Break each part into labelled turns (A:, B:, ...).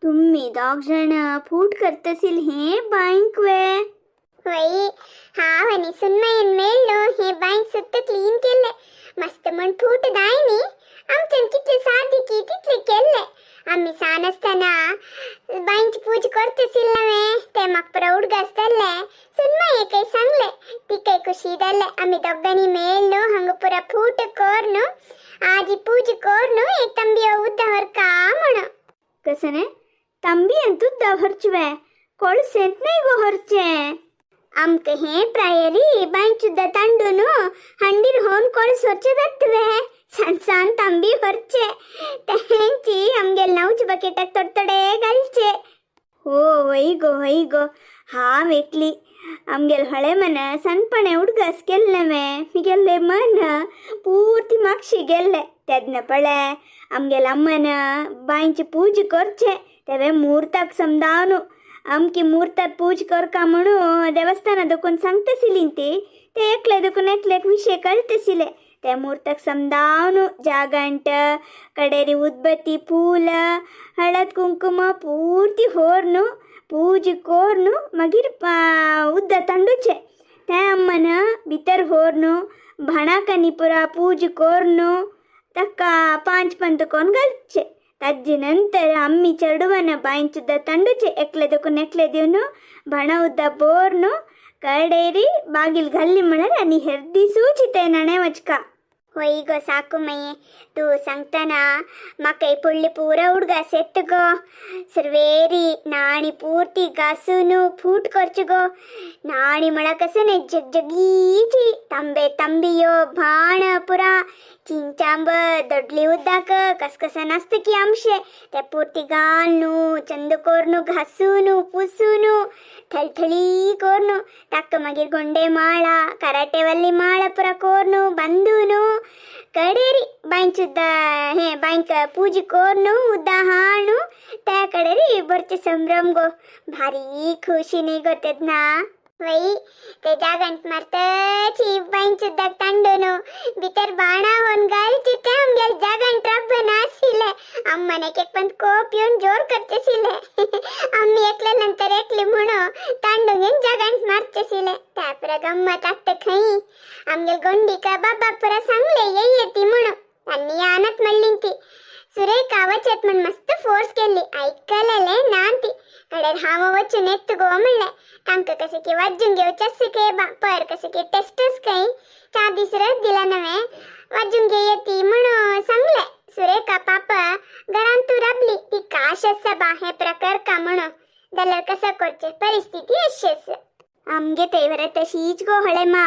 A: तुम्ही दोग जण फूट करतसील हे बांयक वे?
B: वय, हांव आनी सुनमयन मेळ्ळो हे बांयक सुद्दां क्लीन केले मस्त म्हण फूट दाय न्ही. आमच्यान कितले साध्य की तितले केल्ले. आमी सान आसतना बांयची पूजा करतसिल्ले वे, ते म्हाका प्राऊड आसतले. सुनमयेकय सांगले, तिकय खुशी जाले. आमी दोगांनी मेळ्ळो हांगा पुरा फूट कोर्न आजी पूजा कोर्न एक ತಂಬಿಯ ಉದ್ದ ಹೊರ್ಕ म्हणून.
A: कसने ತಂಬಿ ಎಂತುದ್ದ ಹೊರ್ಚುವೆ? ಕೊಳಸೆಂತ ಗೋ ಹೊರ್ಚೆ? आमक हे प्रायरी बांयचुद्दा तांडून हंडीर होवन कोळस ಹೊರ್ಚೆ ದತ್ತವೆ. ಸಣ್ಣ ಸಣ್ಣ ತಂಬಿ ಹೊರ್ಚೆ, तेंची आमगेल नवच बकेटाक थोडे थोडे घालचे. हो वय गो, वय गो. हांव एकली आमगेल ಹೊಳೆ ಮನ ಸಣ್ಣಪಣೆ ಹುಡ್ಗಸ್ केल्लें मिगेल्ले मन ಪೂರ್ತಿ मागशी गेल्ले. तेन्ना पळे आमगेल अम्मन बांयची पूजा करचे तेवे मुहूर्ताक समजावन आमकी मुहूर्तात पूजा करका म्हणून देवस्थाना देखून सांगतसिली ती. ते एकले देखून एकलेक विशय कळतसिले. ते मुहूर्ताक समजावन जागंट कडेरी उदबत्ती फूल हळद कुंकुम पूर्ती होर्नु पूजे कोर्नु मागीर उद्द तांडुचे. ते अम्मन भितर होर्नु भाणाकानी पुरा पूजा कोर्नु ताका पांच पंत कोन्न घालचे. ताजे नंतर आम्ही चेडवान बांयचुद्दा तांडुचे एकले देखून एकले दिवन भाणा उद्दा बोर्नु कडेरी बागील घाल्ली म्हळ्यार आनी हेर दिसूच ते नाणे वचका.
B: होय गो साकू मये, तूं सांगतना म्हाका पुडली पुरा उडगास येता गो. सर्वेरी नाणी पूर्ती घासून फूट करचे गो. नाणी म्हळ्यार कसं न्ही झगझगीची तांबे तांबियो भाण पुरा चिंचांब दोडली उदक कसकसन आसता की आमशे ते पुर्ती घालून चंद कोरून घासून पुसून थळथळी कोरून ताका मागीर गोंडे माळा कराटेवल्ली माळा पुरा कोरून बांदून कडेरी बांयचुद्दा हे बांयक पूजा कोरून उद्दा हाणू त्या कडेरी बरचे संभ्रम गो. भारी खुशी न्ही गो तेन्ना. वय, ते जागंट मारतची बांयचुद्दाक तांडून भितर बाणा होवन घालची ते आमगेल जागंट रब्ब नाशिल्ले. अम्मान एक एक पण कोप येवन जोर करचेशिल्ले. आम्ही एकले नंतर एकली म्हणून तांडून घेवन जागंट मारचेशिल्ले. त्या पुरा गम्मत आत्ता खंय. आमगेल गोंडीका बाबा पुरा सांगले येई ती म्हणून, तांणी यानत म्हणली ती. सुरेखा वचत म्हण मस्त फोर्स केली, ऐकलेले ना ती. कडेर हांव वचून येत गो म्हणलें. तांकां कशें की वाजून घेवचें खंय बा, पर कशें की टेस्टच खंय 4 दीस रस दिला नवें वाजून घेय ती म्हणून सांगलें. सुरेखा पापा घरांत तूं राबली, ती काश आसा बा हे प्रकार का म्हणून, जाल्यार कसं करचें, परिस्थिती अशी आसा.
A: आमगे तैवर तशीच गो हळेमा.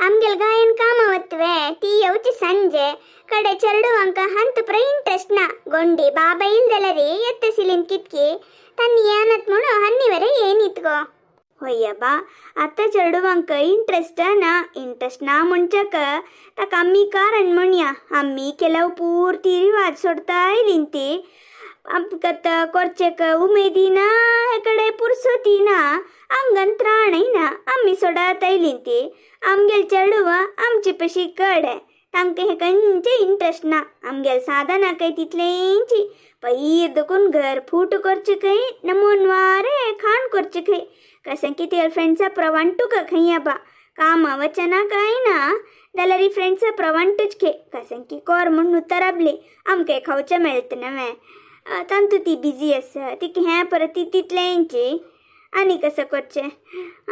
A: आमगेल गायन कामा वतवे, ती येवची संजे कಡೆ चेरडुवांक हंत पुरा इंट्रेस्ट ना. गोंडी बाबा येयल जाल्यार येतसिलीन कितकी तांणी येनात म्हणून हन्नी येनीत गो. होय बा, आतां चेडवांक इंट्रेस्ट ना. इंट्रेस्ट ना म्हणच्याक ताका आमी कारण म्हणया. आमी केल्याव पुर्ती रिवाज सोडता आयलीं ती. आमकां आतां करचेक उमेदी ना, हे कडेन पुरसोती ना, आंगान त्राणय ना, आमी सोडात आयलीं ती. आमगेल चेडवां आमचे पशी कड तांकां हें खंयचें इंट्रस्ट ना. आमगेल साधनाकय तितलेंची पयर देखून घर फूट करचें खंय नमोनवारे खाण करचें खंय. कशें कितें फ्रेंड्सा प्रवांटूक खंय बा कामा वचना काय ना जाल्यार ही फ्रेंड्सा प्रवांटूच खे. कशें की कोर म्हूण उतराबली आमकां खावचें मेळटा नवें. तांतू ती बिजी आसा, तिका हें परत ती तितलेंची आनी कसं करचें.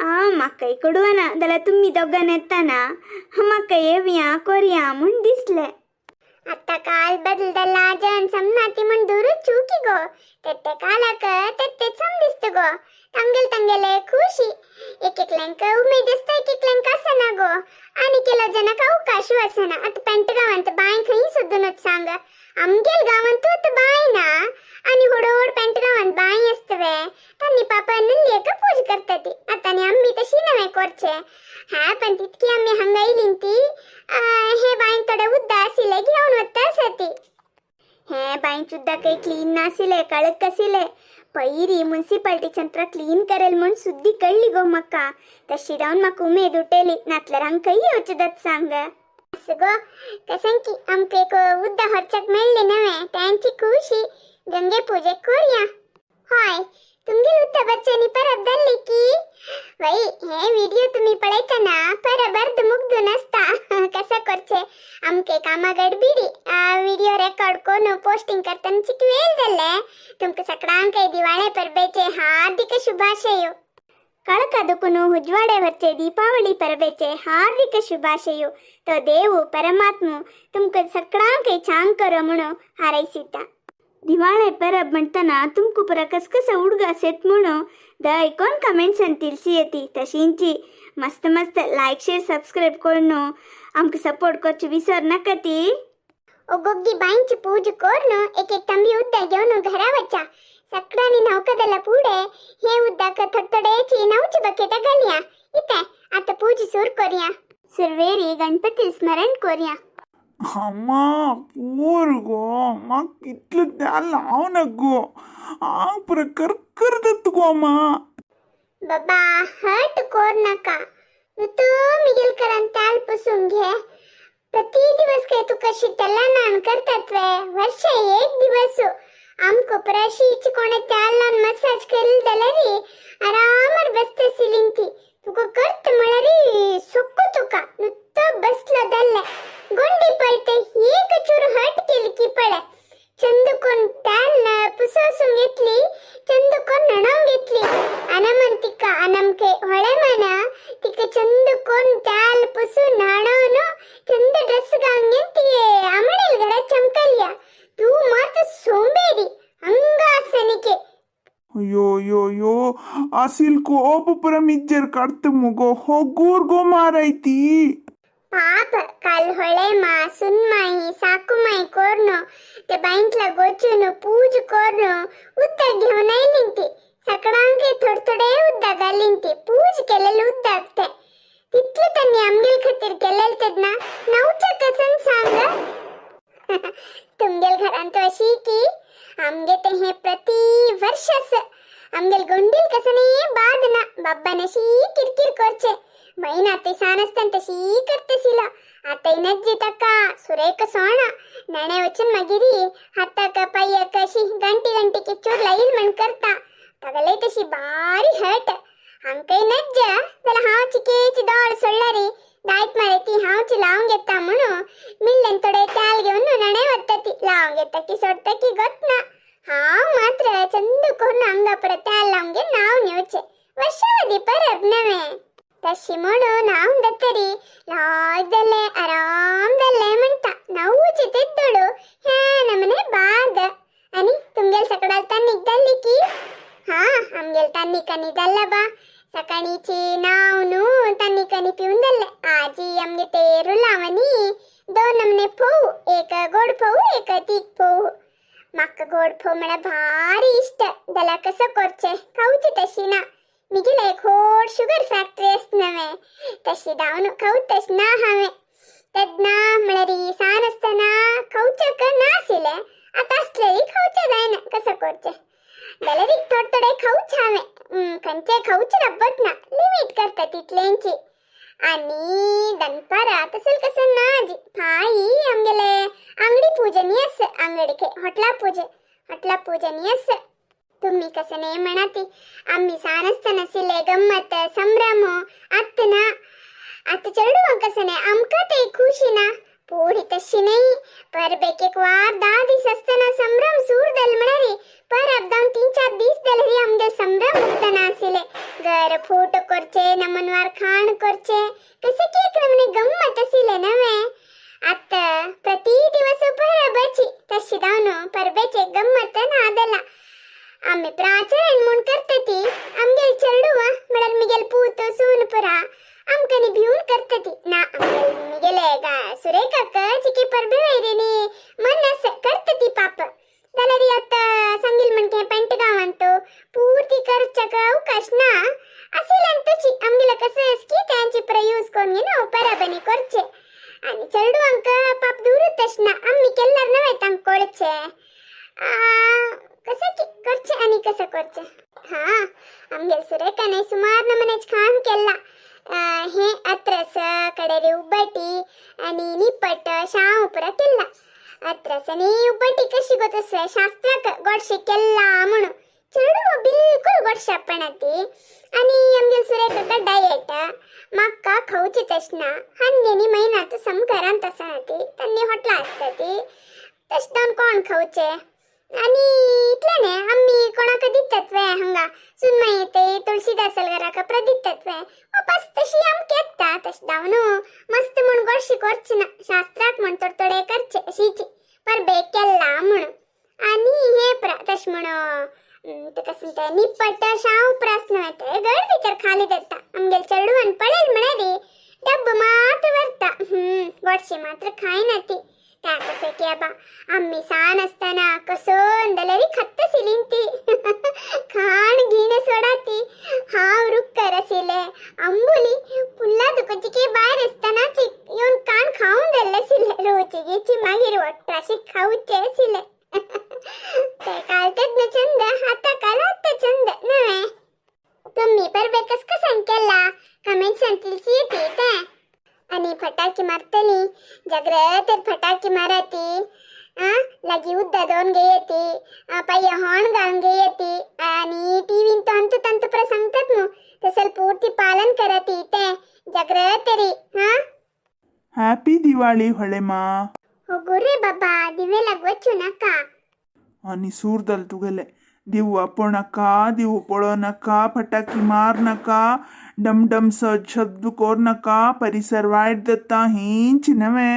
A: आं म्हाकाय कडवना जाल्यार तुमी दोगां येताना म्हाका येवया करया म्हूण दिसलें.
B: आत्ता काल बदलदला जन समनाती म्हण दूर चूकी गो. तेट्टे कालाक तेट्टे सम दिसत गो. तांगेल तांगेले खुशी एक एकल्यांक उमेद आसता, एक एकल्यांक आसना गो. आनी केलो जनाक अवकाश आसना. आतां पेंट गांवांत बांय खंय सोदूनच सांग. आमगेल गांवांत आतां बांय ना आनी होडोड पेंट गांवांत बांय आसतवे. तांणी पापा नल्लियेक पूजा करता ती. आतां आनी आमी तशी नवें करचें हा, पण तितकी आमी हांगा येयली ती हे बांयन थोडे उद्दा आशिल्ले घेवन वता आसा ती.
A: हे बांयच उदक काही क्लीन नाशिल्लें, कळक आशिल्लें. पयरी मुन्सिपाल्टीच्यान क्लीन करेल म्हूण सुद्दी कळ्ळी गो म्हाका. तशी रावन म्हाका उमेद उठयली, नातल्यार हांगा खंय येवचें दत सांग.
B: आसूं गो, कशें की आमकां एक उद्दा हरच्याक मेळ्ळी नवें तेंची खुशी गंगे पुजेक करया.
A: कामा गडबिडी व्हिडिओ रेकॉर्ड कोन पोस्टिंग करताना चिक वेळ जाल्ले. तुमकां सगळ्यांक दिवाळे परबेचे हार्दिक ಶುಭಾಶಯ. ಕಳಕದಕ್ಕೂ ಉಜ್ವಾಡೆ ವರ್ಚೆ ದೀಪಾವಳಿ ಪರಬೇಚೆ ಹಾರ್ದಿಕ ಶುಭಾಶಯ. ತೋ ದೇವು ಪರಮಾತ್ಮ ತುಮಕ ಸಕಳಾಂಕ ಚಾಂಗ್ करो म्हणू हारयसिता. दिवाळे परब म्हणटना तुमकां पुरा कसकस उडगास येत म्हणू दयकोन कमेंट्सान तिळसी येती. तशींची मस्त मस्त लायक शेअर सबस्क्राईब करून आमकां सपोर्ट करचे विसर नाका ती.
B: ಒಗ್ಗೊಗ್ಗಿ ಬಾಯಿಂಚಿ ಪೂಜೆ ಕೋರ್ನು एक एक ತಂಬಿ ಉದ್ದ घेऊन घरा वच्चा. सगळ्यांनी नौकदला पुढे हे उद्दाक थोडथोडेची नऊची बकेट घालया. इथे आता पूज सुर करूया.
A: सुरवेरी गणपती स्मरण करूया.
C: ಅಮ್ಮ ಪೂರ್ಗೋ ಮಾಕ್ ಇಟ್ಲು ತ್ಯಾಲ್ ಲಾವನಗ್ಗೋ ಆಂಗ್ ಪುರ ಕರ್ಕರ್ದತ್ಗೋ ಅಮ್ಮ.
B: बाबा हट कोर नका. नुतो मिगेलकरान त्याल पुसून घे. प्रति दिवस काय तू कशी त्याला नान करतात वे? वर्ष एक दिवस आमको प्रशीच कोणे त्याल लावन मसाज केली जाल्यारी आरामार बसता सिलिंग ती. तुका करत म्हळ्यारी सोक्को तुका नुतो बसलो जाल्ले गोंडी पळते एक चूर हट केली की पळे. चंद कोण त्याल पुसोसून घेतली, चंद कोण न्हाणोवन घेतली. अनमन तिका अनमके ಹೊಳೆ ಮನ तिका चंद कोण त्याल पुसून न्हाणोवन चंद ड्रेस घालून घेतली आमडेल घरात चमकल्या. तू मात सोंबेरी अंगासनिके.
C: ಅಯ್ಯೋ ಅಯ್ಯೋ ಅಯ್ಯೋ, ಅಸಿಲ್ ಕೋಪ ಪುರ ಮಿಜ್ಜರ್ ಕಡ್ತು ಮುಗೋ ಹೊಗೂರ್ಗೋ ಮಾರೈತಿ.
B: ಪಾಪ काल ಹೊಳೆ ಮಾ ಸುನ್ಮಾಯಿ साकुमाई कोरनो ते बांयतला गोचून पूज कोरनो उदक घेऊन आयली ती. सगळ्यांक थोडे थोडे उदक घालीन ती. पूज केलेलं उदक ते तितले त्यांनी आमगेल खातीर केलेलं तेन्ना नवच्या कसन सांग. तुमगेल घरांत अशी की आमगे ते हे प्रति वर्ष आमगेल गोंडील कसने बाद ना बाब्बान अशी किरकिर करचे मैना ते सान तशी करतसिला. आता इनज्जी तका सुरेख सोण ನೆಣೆ वचून मागीरी हाताक पायक अशी गंटी गंटीके चूर लाईल म्हण करता तगले तशी बारी हट. हांकां नज्ज जाल्यार हांव चिकेची दोळ सोडल्यारी दायत मारे ती हांवची लावंक घेता म्हणून मिल्ल्यान थोडे तेल घेवन नणे वता ती लावंक घेता की सोडता की गोत ना. हांव मात्र चंद करून अंगा परत तेल लावंक घेवन न्हांवन येवचें. वर्षावधी परब नवें तशी म्हणून हांव दत्तरी लाज जालें आराम जालें म्हणटा नवचे तेद्दोळू हे नमने बाद. आनी तुमगेल सकाळ तन्नीक जाल्ली की? हा, आमगेल तन्नीक आनी जाल्ला बा. सकाळीची नाव न्हू तन्नीक आनी पिवन जाल्ले. आजी आमगे तेरू लावनी दोन नमने फोव, एक गोड फोव एक तीख फोव. म्हाका गोड फोव म्हळ्यार भारी इश्ट. जाल्यार कसो करचें, खावचें तशी ना. मिगेले एक व्हड शुगर फॅक्टरी आस नवें तशी धांवन खावच तशें ना हांवें. तेन्ना म्हळ्यार सान आसतना खावच्याक नाशिल्लें, आतां आसलेली खावचें जायना. कसो करचें? जाल्यार एक थोडे थोडे खावच हांवें. खंयचें खावचें रब्बत ना, लिमीट करता तितलेंची. आनी दनपारां तसले कसो ना आजी. फाई आमगेले अंगडी पूजनी आस, अंगडीके होटला पूजे, होटला पूजनी आस. तुम्ही कसं नाही म्हणाती आम्ही सान आसतना आशिल्ले गम्मत संभ्रम आत्त ना. आतां चेडवांक कसं नाही, आमकां ते खुशी ना. पोरी तशी नाही. परबेक एक वार 10 दीस आसतना संभ्रम सूर जाल म्हळ्यार परब जावन 3-4 दीस जाल्यार आमगेल संभ्रम उरतना आशिल्ले. घर फोटो करचे, नमनवार खाण करचे, कशें की एक नमने गम्मत आशिल्लें नवें. आतां प्रति दिवस परबची तशी जावन परबेचे गम्मत ना जाला. आमी प्राचरण म्हूण करता ती. आमगेल चेडवां म्हळ्यार मिगेल पूत सून पुरा आमकां न्ही भिवन करता ती ना. आमगेल मिगेले सुरेखाक चिकी परबे वयरीनी मन आसा करता ती पाप. जाल्यार आतां सांगील म्हणके पेंट गांवांत पुर्ती करच्याक अवकाश ना आशिल्ल्यान तुजी आमगेले कसं की त्यांची पुरा यूज करून घेवन परबनी करचे. आनी चेडवांक पाप दूरच तशें ना. आमी केल्यार नवें तांकां कळचें कसं की करचें आनी कसं करचें. हा, आमगेल सुरेखान सुमार नमनेच खाण केल्ला. हे अत्रस कडेरी उब्बटी आनी निपट शाव पुरा केल्ला. अत्रस आनी उब्बटी कशी गो तसलें शास्त्राक गोडशें केल्ला म्हणून चेडूं बिलकुल गोडशें
A: गोडशापण ती. आनी आमगेले सुरेख डायट म्हाका खावची तशें ना. हन्नेनी म्हयन्याचो सम घरांत आसना ती, तांणी हॉटलां आसता ती. तशें जावन कोण खावचें? आनी इतलें न्ही, आमी कोणाक दितात वे, हांगा सुनमाई येते तुळशीदासल घराक दितात वे, वापस तशी आमकां येता. तशें जावन मस्त म्हूण गोडशी करची ना, शास्त्राक म्हण थोडे थोडे करचे अशीची परबेक केल्ला म्हूण. आनी हे तशें म्हण तुका सांगता, निपट शाव प्रस्न येता गड भितर खाली जाता. आमगेले चेडवान पळयल म्हळ्यार डब्ब मात्र व्हरता, गोडशी मात्र खायना ती. त्या कशें की आबा, आमी सान आसतना कसोन जाल्यार खात्ता आशिल्ली ती. खाण घेण सोडा ती, हांव रुक्कर आशिल्ले, आंबोली फुल्ला तुका भायर आसतना येवन कान खावन जाल्ले आशिल्ले. रोची गिची मागीर वट्टाशी खावचे आशिल्ले. ते कालतेच ना चंद, आता काल आता चंद नव्हे. तुम्ही परबे कस कसं केला कमेंट्सान तिलची येते ते. आणि फटाके मारतली जाग्रत फटाके माराती. लागी उद्दा दोन घेयती, पाय हॉर्न घालून घेयती. आणि टीव्हीन तंतु तंतु प्र सांगतात न्हू, तसल पूर्ती पालन करती ते जाग्रत तरी. हा.
C: हॅपी दिवाळी ಹೊಳೆಮಾ.
A: ಹೋಗು ರೇ ಬಾಬಾ, ದಿವೆಲಾಗ ವಚ್ಚು ನಕ.
C: आनी सूर जाल तुगेले. दिव आपोवनाका, दिव पळोवनाका, फटाकी मारनाका, डमडम शब्द कोरनाका, परिसर वायट जाता हेंच नव्हे.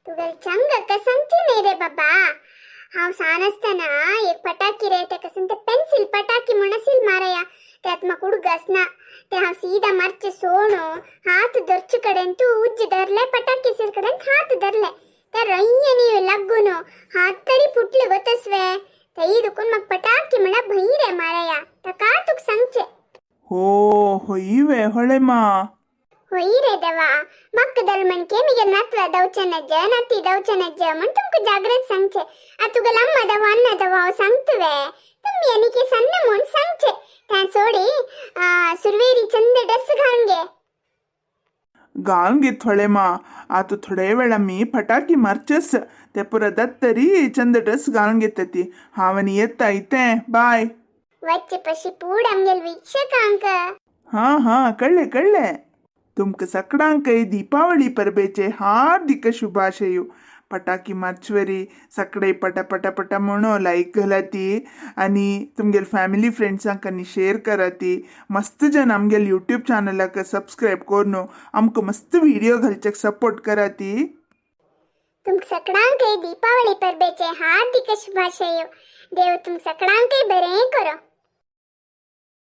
A: तुगेले चंग सांगचे नाही रे बाबा. हांव सान आसतना एक फटाकी रे, तेका सांगता पेन्सिल फटाकी म्हण आशिल्ली मारया. त्यात म्हाका उडगास ना. ते हांव सीधा मारचे सोणू हात धरचे कडेन तूं उज्ज धरले, फटाकी कडेन हात धरले, त्या रय्यानी लागून हात तरी फुटले गो तसवे. तेई दुखून म्हाका फटाकी म्हळ्यार भंय रे मारया. ताका तुका सांगचे.
C: हो होय वे ಹೊಳೆಮಾ.
A: होय रे देवा, म्हाका दल म्हणके मिगे नातवा दवचे नज, नाती दवचे नज म्हण तुमकां जाग्रत सांगचे. आ तुगेले अम्मा दवा अण्णा दवा हांव सांगता वे? तुमी आनीक सन्न म्हूण सांगचे. त्या सोडी सुरवेरी चंद ड्रेस घालून घे.
C: घालून घे थोडेमा. आतां थोडे वेळ आमी फटाकी मारचेच, ते पुरा दत्तरी चंद ड्रेस घालून घेता ती. हांव आनी येता इतें, बाय.
A: वच्चे पशी पूड आमगेल वीक्षकांक.
C: हां हां, कळ्ळें कळ्ळें. तुमकां सगळ्यांकय दीपावली परबेचे हार्दिक शुभाशय. पटाकी मारचेवरी सगळे पट पट पट म्हणून लायक घालाती आनी तुमगेले फॅमिली फ्रेंड्सांक आनी शेअर कराती. मस्त जन आमगेले यूट्यूब चॅनलाक सबस्क्रायब करून आमकां मस्त व्हिडिओ घालच्याक सपोर्ट कराती.
A: तुमकां सगळ्यांकय दीपावली परबेचे हार्दिक शुभाशय. देव तुमकां सगळ्यांकय बरें करो.